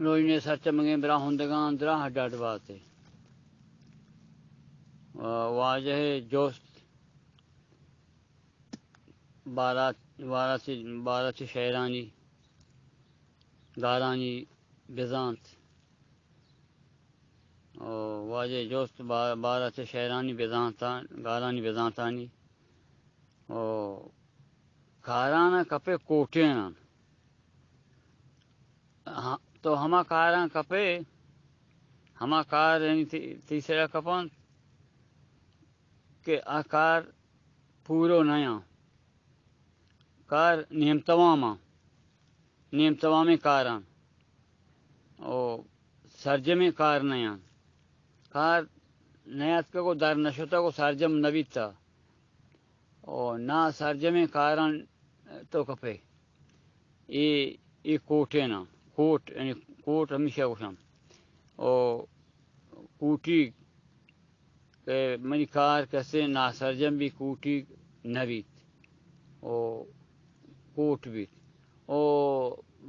روژنے سرچمگیں براہندگاں دراہ ڈڈ باتے۔ واجہ جست بارات، بارات، بارات شعرانی، گارانی بزانت۔ او واجہ جست با-، بارات شعرانی بزانتان، گارانی بزانتانی۔ او کارانا کپے کوٹینان۔ ہاں، تو ہما کاراں کپے، ہما کار یعنی تی-، تئی سرا کپنت کہ آ کار پورو نیاں۔ کار نیم تمام آں، نیم تمامیں کاراں۔ او سرجمیں کار نیاں۔ کار نیاتکگ و در نشتگ و سرجم نبیتہ۔ او نا سرجمیں کاراں تو کپے۔ اے، اے کوٹیناں۔ کوٹ، یعنی کوٹ ہمیشہ گوشاں۔ او کوٹی کہ منی کار کسے ناسرجم بی، کوٹی نہ بیت۔ او کوٹ بیت۔ او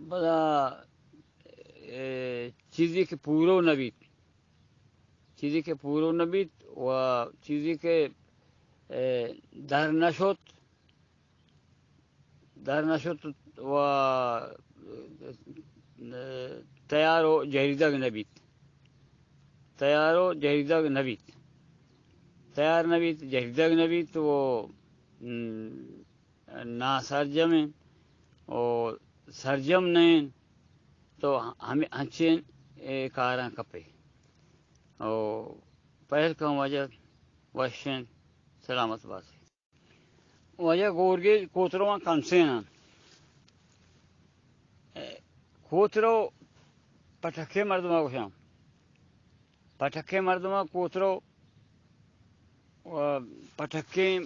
بدا، اے، چیزی کہ پورو نہ بیت، چیزی کہ پورو نہ بیت و چیزی کہ، اے، در نہ شت، در نہ شت و تیار و جہیدگ نہ بیت۔ تیار و جہیدگ نہ بیت۔ تیار نہ بیت، جہیدگ نہ بیت و، م، ناسرجم انت و سرجم نہ انت، تو ہمے انچیں، اے، کاراں کپے۔ او پہل کن واجہ، وش انت، سلامت باتے۔ واجہ گورگیج کوترواں کنسین انت۔ کوترو پٹکیں مردماں گوشاں۔ پٹکیں مردماں کوترو، و پٹکیں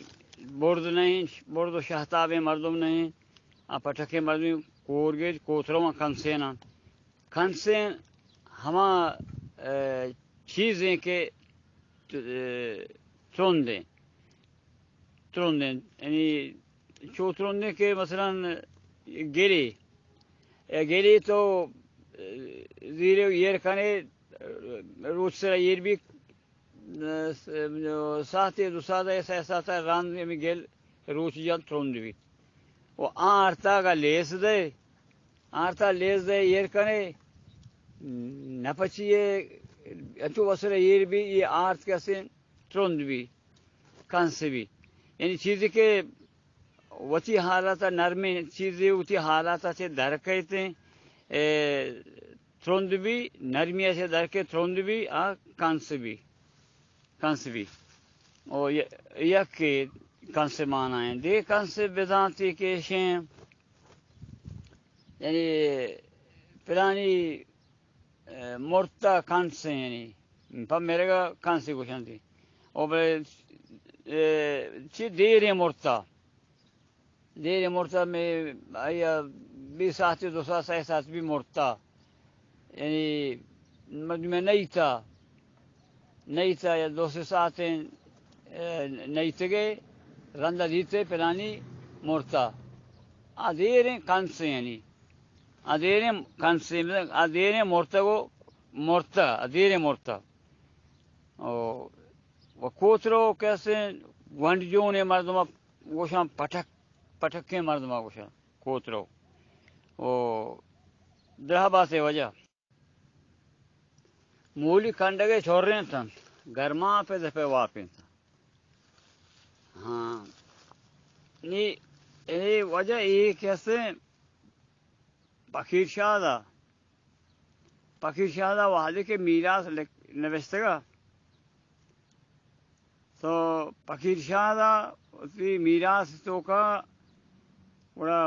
برد نہ انت، برد و شہتابیں مردم نہ انت۔ آ پٹکیں مردم گورگیج کوترواں کنسین انت۔ کنسیں ہما، اے، چیزیں کہ، اے، ترندیں، ترندیں، یعنی چو ترندیں کہ مثلاً گلی، اے گلی تو، اے، زیرے ایر کنے، روچ سرا ایر بی، ساعتے دو ساعت ء سئے ساعت ء رند ہمے گل روچ جنت ترند بیت۔ و آ آرتا اگاں لیس دئے، آرتا لیس دئے ایر کنے، نہ پچی ء انچو وسر ء ایر بی، اے آرت کسیں ترند بی، کنس بی۔ یعنی چیزے کہ وتی حالت ء نرمیں چیزے وتی حالت ء چہ در کئیت، اے، ترند بی، نرمی ء چہ در کئیت ترند بی، آ کنس بی۔ کنس بی۔ او ی-، یک کنس مانا انت۔ دے کنس بزانتی کہ ایشیں، یعنی پلانی، اے، مرتا کنس، یعنی پہ مرگا کنس گوشنتی۔ او بلے، اے، چی دیریں مرتا۔ دیریں مرتا میں آیا بی ساعت، دو ساعت، سئے ساعت بی مرتا۔ یعنی مردم نئیتا، نئیتا یا دو سئے ساعتیں، اے، نئیتگے، رندا دیتے پلانی مرتا۔ آ دیریں کنسیں یعنی۔ آ دیریں کنسیں، آ دیریں مرتگو مرتا، آ دیریں مرتا۔ او، و کوترو کسیں گونڈ جونیں مردم گوشاں پٹک، پٹکیں مردم گوشاں کوترو۔ او، درہ باسے واجہ۔ مولی کنڈگے چورینتنت، گرما پہ دپے واپینتنت۔ ہاں۔ نی، اے واجہ اے کسیں پکیر شاہ دا، پکیر شاہ دا وہدے کہ میراث لکھ-، نوشتگا، تو پکیر شاہ دا وتی میراث توکا گڑا،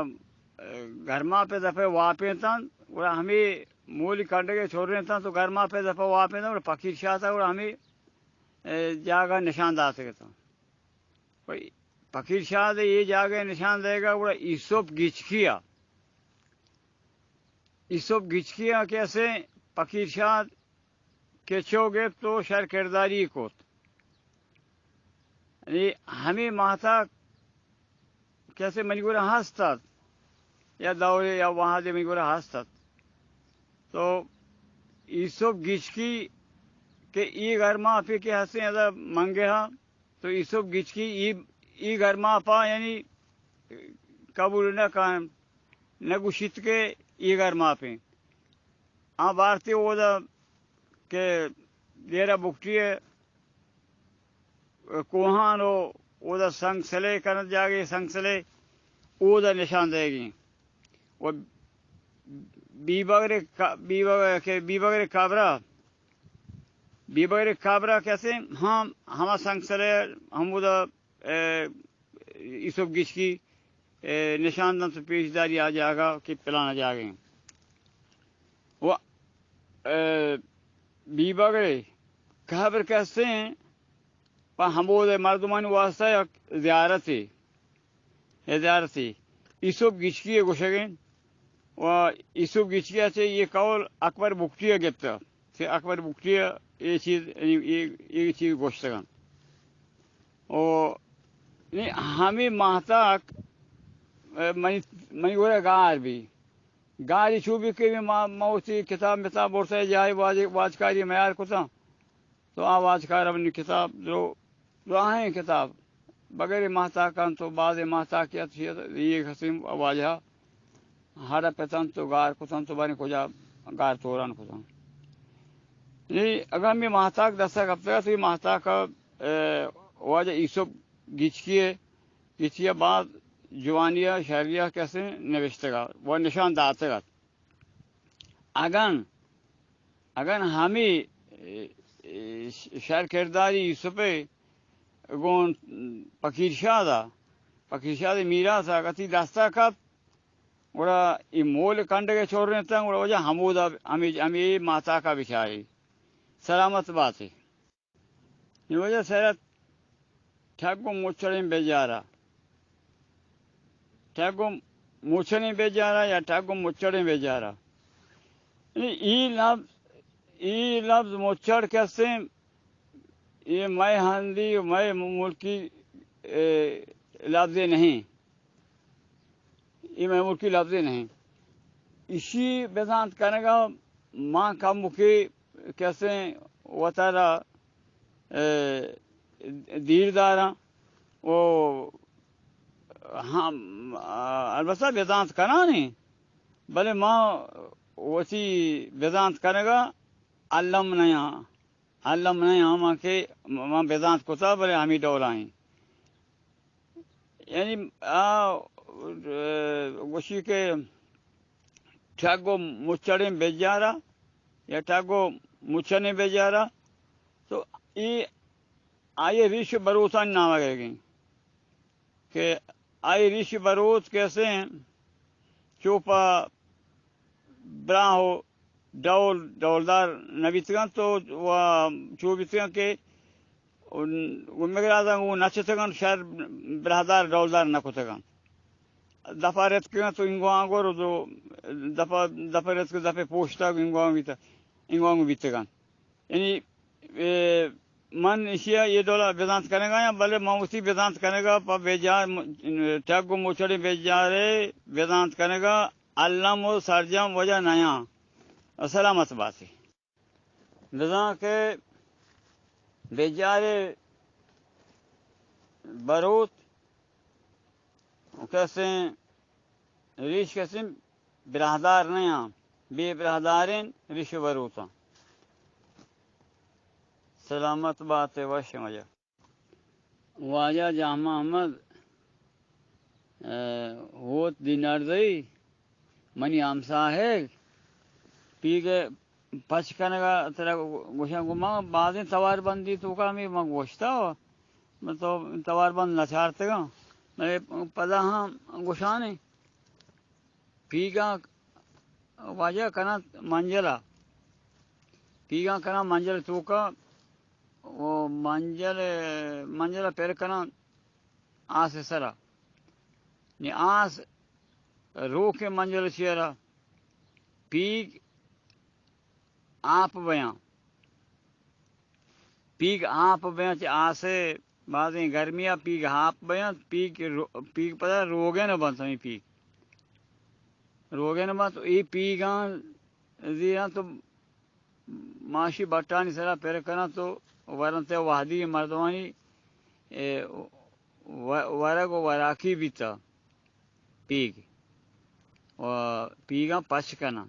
اے، گرما پہ دپے واپینتن، گڑا ہمے مولی کنڈگے چورینتن تو گرما پہ دپے واپینتن، گڑا پکیر شاہ تا گڑا ہمے، اے، جاگہ نشان داتگتن۔ پکیر شاہ دے اے جاگہ نشان دئیگا گڑا ایسوپ گچکی آ۔ ایسوپ گچکی آ کہ اسے پکیر شاہ کچو گپت و شر کرداری کت۔ یعنی ہمے ماہتاک کسے منی گورا ہست ات، یا دورے یا وہدے منی گورا ہست ات۔ تو ایسپ گچکی کہ ای گرماپے کہ ہستیں ادا منگہ ہاں، تو ایسپ گچکی ای، ای گرماپا یعنی قبول نہ کن، نہ گوشیت کہ ای گرماپیں۔ آ بارتی اودا کہ دیرہ بگٹی ء کوہان و اودا سنگ سلے کنت جاگے، سنگ سلے اودا نشان دئیگیں۔ و بیبگر ک-، بیبگر کہ بیبگر کابرا، بیبگر کابرا کسے ہم ہما سنگ سلے ہمودا، اے، یوسف گچکی، اے، نشان دنت پیش داری آ جاگہ کہ پلانا جاگہ ہیں۔ و، اے، بیبگر کابر کسے پہ ہمود مردمانی واسطہ یک زیارتے، یک زیارتے۔ یوسف گچکی ء گوشگ انت و یوسف گچکی ء چہ یہ قول اکبر بگٹی ء گپتہ، کہ اکبر بگٹی ء یہ چیز، یہ، یہ چیز گوشتگ انت۔ و نی ہمے ماہتاک، ء، منی، منی گورا گار بی۔ گاری چو بی کہ ما، ما وتی کتاب متاب برتہ جاہے واج-، واجکاری میار کتاں۔ تو آ واجکار ء منی کتاب درو، دراہیں کتاب بغیر ماہتاکاں تو بازیں ماہتاکی ات، یہ قسم واجہ ہر پتن تو گار کتن تو باریں کجا گار توران کتن۔ نی اگر ہمے ماہتاک دستا کپتگ ات، تو یہ ماہتاک، اے، واجہ یوسف گچکی ء، گچکی ء باز جوانی ء شری ء کسے نوشتگ ات و نشان داتگ ات۔ اگن، اگن ہمے، اے، اے، شر کرداری یوسف ء گوں پکیر شاد ء، پکیر شاد ء میراث ء گتی دستا کپت، گڑا اے مول کنڈگ ء چورینتاں، گڑا واجہ ہمودا ہمے، ہمے ماہتاکا بچاری۔ سلامت باتے۔ اے واجہ سرت ٹگ و مچڑیں بیجارا۔ ٹگ و مچڑیں بیجارا یا ٹگ و مچڑیں بیجارا۔ اے، اے لفظ، اے لفظ مچڑ کسیں، اے مئے ہندی و مئے ملکی، اے، لفظے نہیں۔ اے مئے ملکی لفظے نہیں۔ اشی بزانت کنگا ما کمکے کسیں وتارا، اے، دیر داراں و ہم، البتہ بزانت کنانے، بلے ما وتی بزانت کنگا الم نیاں۔ الم نہ آں، ما کہ ما بزانت کتا، بلے ہمے ڈولا ایں۔ یعنی آ، اے، گوشی کہ ٹگ و مچڑیں بیجارا یا ٹگ و مچنیں بیجارا، تو اے آئی ریش بروتانی نام گرگیں۔ کہ آئی ریش بروت کسیں چو پہ براہ و ڈول، ڈولدار نہ بیتگنت و چو بیتگنت کہ گوں مگرازاں گوں نچتگنت، شر براہدار ڈولدار نہ کتگنت۔ دپا رتکگنت و انگو آنگور و دو دپا، دپا رتک دپے پوشتگ انگو آنگو بیتگ، انگو آنگو بیتگنت۔ یعنی، اے، من ایشی ء اے ڈول ء بزانت کنگ ء آں، بلے من وتی بزانت کنگ ء پہ بیجار م-، ٹگ و مچڑیں بیجار ء بزانت کنگ ء الم و سرجم وجہ نیاں۔ سلامت باتے۔ بزاں کہ بیجار ء بروت کسیں ریش کسیں براہدار نیاں، بے براہداریں ریش بروتاں۔ سلامت بات ئے، وش مجا۔ واجہ جاہ محمد، اے، ہوت دینار دئی، منی ہمساہگ پیگ ء پچ کنگ ء ترا گوشاں، گوں ما بازیں توار بندی توکا ہمے ما گوشتا، من تو توار بند نہ چارتگاں، بلے پدا ہم گوشانے پیگاں واجہ کناں منجلا، پیگاں کناں منجل توکا، و منجل، منجل پر کناں آس سرا۔ نی آس روکیں منجل چیرا پیگ آپ بیاں۔ پیگ آپ بیاں چہ آسے بازیں گرمی ء پیگ آپ بیاں، پیگ رو-، پیگ پدا روگن بنت، ہمیں پیگ روگن بنت، اے پیگاں زیراں تو ماشی بٹانی سرا پر کناں تو ورنت وہدی مردمانی، اے، و-، ورگ و وراکی بیتا پیگ۔ و پیگاں پچ کناں۔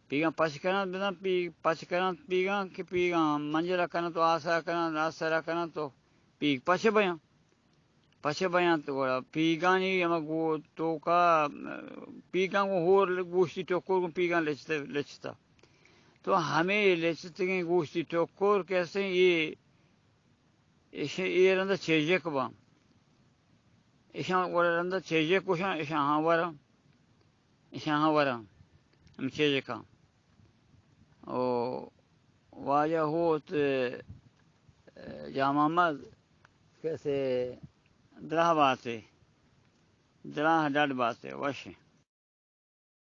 پیگاں پچ کناں، بزاں پیگ پچ کناں، پیگاں کہ پیگاں منجلا کناں تو آسرا کناں، آسرا کناں تو پیگ پچ بیاں۔ پچ بیاں تو گڑا پیگانی ہما گو-، توکا، پیگاں گوں ہور گوشتی ٹکر گوں پیگاں لچتا، لچتا۔ تو ہمے لچتگیں گوشتی ٹکر کہ استیں اے، اش-، اے رندا چیجک باں۔ اشاں گڑا رندا چیجک گوشاں، اشاں ہاں وراں۔ اشاں ہاں وراں۔ ہم چیجکاں۔ او واجہ ہوت، اے، جام محمد کسے دراہ باتے، دراہ ڈڈ باتے، وش۔